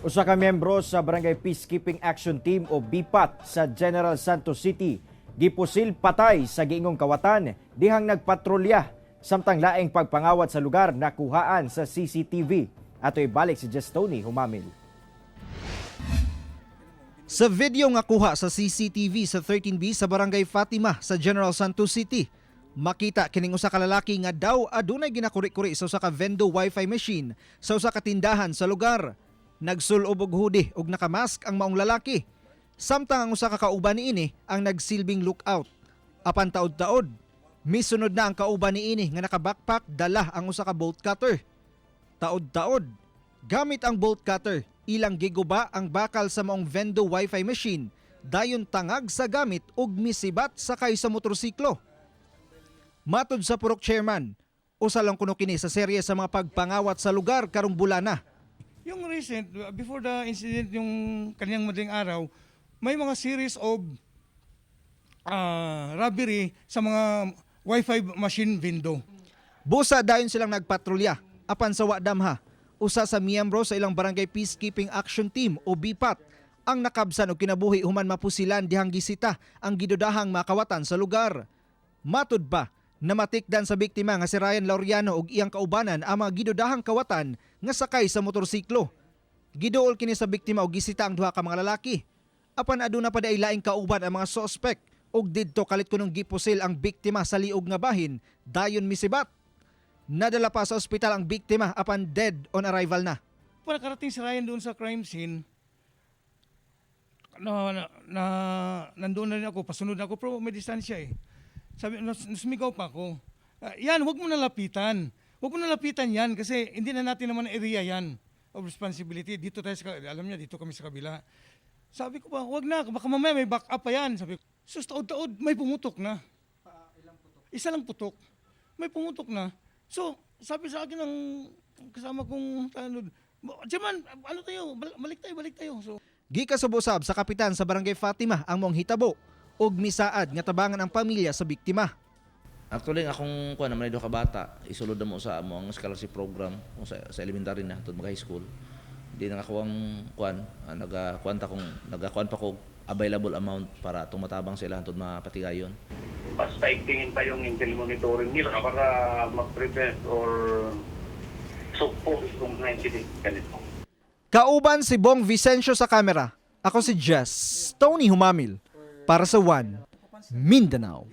Usa ka miyembro sa Barangay Peacekeeping Action Team o BPAT sa General Santos City gipusil patay sa giingong kawatan dihang nagpatrolya, samtang laing pagpangawat sa lugar nakuhaan sa CCTV. Ato ibalik si Jess Tony Humamil. Sa video nga kuha sa CCTV sa 13B sa Barangay Fatima sa General Santos City, makita kining usa ka lalaki nga daw adunay ginakuri-kuri sa usa ka vendo wifi machine sa usa ka tindahan sa lugar. Nagsulob og hoodie ug nakamask ang maong lalaki. Samtang ang usa ka kauban niini ang nagsilbing lookout. Apan taod-taod, misunod na ang kauban niini nga naka-backpack dala ang usa ka bolt cutter. Taod-taod, gamit ang bolt cutter, ilang giguba ang bakal sa maong vendo wifi machine, dayon tangag sa gamit ug misibat sakay sa motorsiklo. Matod sa purok chairman, usa lang kuno kini sa serye sa mga pagpangawat sa lugar karong bulana. Yung recent, before the incident, yung kanyang madaling araw, may mga series of robbery sa mga wifi machine window. Busa dayon silang nagpatrolya apan sa wa damha. Usa sa miyembro sa ilang Barangay Peacekeeping Action Team o BPAT ang nakabsan og kinabuhi human mapusilan dihang gisita ang gidudahang makawatan sa lugar. Matud pa, namatikdan sa biktima nga si Ryan Laureano ug iyang kaubanan ang mga gidudahang kawatan nga sakay sa motorsiklo. Giduol kini sa biktima og gisita ang duha ka mga lalaki. Apan aduna pa diay laing kauban ang mga suspek ug didto kalit kunong gipusil ang biktima sa liog nga bahin, dayon misibat. Nadala pa sa ospital ang biktima apan dead on arrival na. Para karating si Ryan doon sa crime scene, na nandoon na rin ako, pasunod na ako, pero may distansya eh. Sabi, nasumigaw pa ako. "Ah, yan, huwag mo nalapitan. Huwag mo nalapitan yan kasi hindi na natin naman area yan of responsibility. Dito tayo sa, alam niya, dito kami sa kabila." Sabi ko pa, "Huwag na, baka mamaya may back up pa yan." Sabi ko, sus, taod-taod, may pumutok na. Isa lang putok. May pumutok na. So, sabi sa akin ng kasama kong tanod, "Chairman, ano tayo, balik tayo, balik tayo." So, Gikasubosab sa kapitan sa Barangay Fatima ang maong hitabo ug misaad nga tabangan ang pamilya sa biktima. Actually, ang akong kuan naman duha ka bata, isulod na mo sa amo ang scholarship program kung sa elementary na hangtod mag high school. Di na ako ang kuan, nagakuan ta kung nagakuan pa ko available amount para tumatabang sila hangtod mapatigayon. Mas paigtingin pa yung intel monitoring nila para mag-prevent or sugpo itong mga incident ganito. Kauban si Bong Vicencio sa kamera. Ako si Jess Tony Humamil para sa One Mindanao.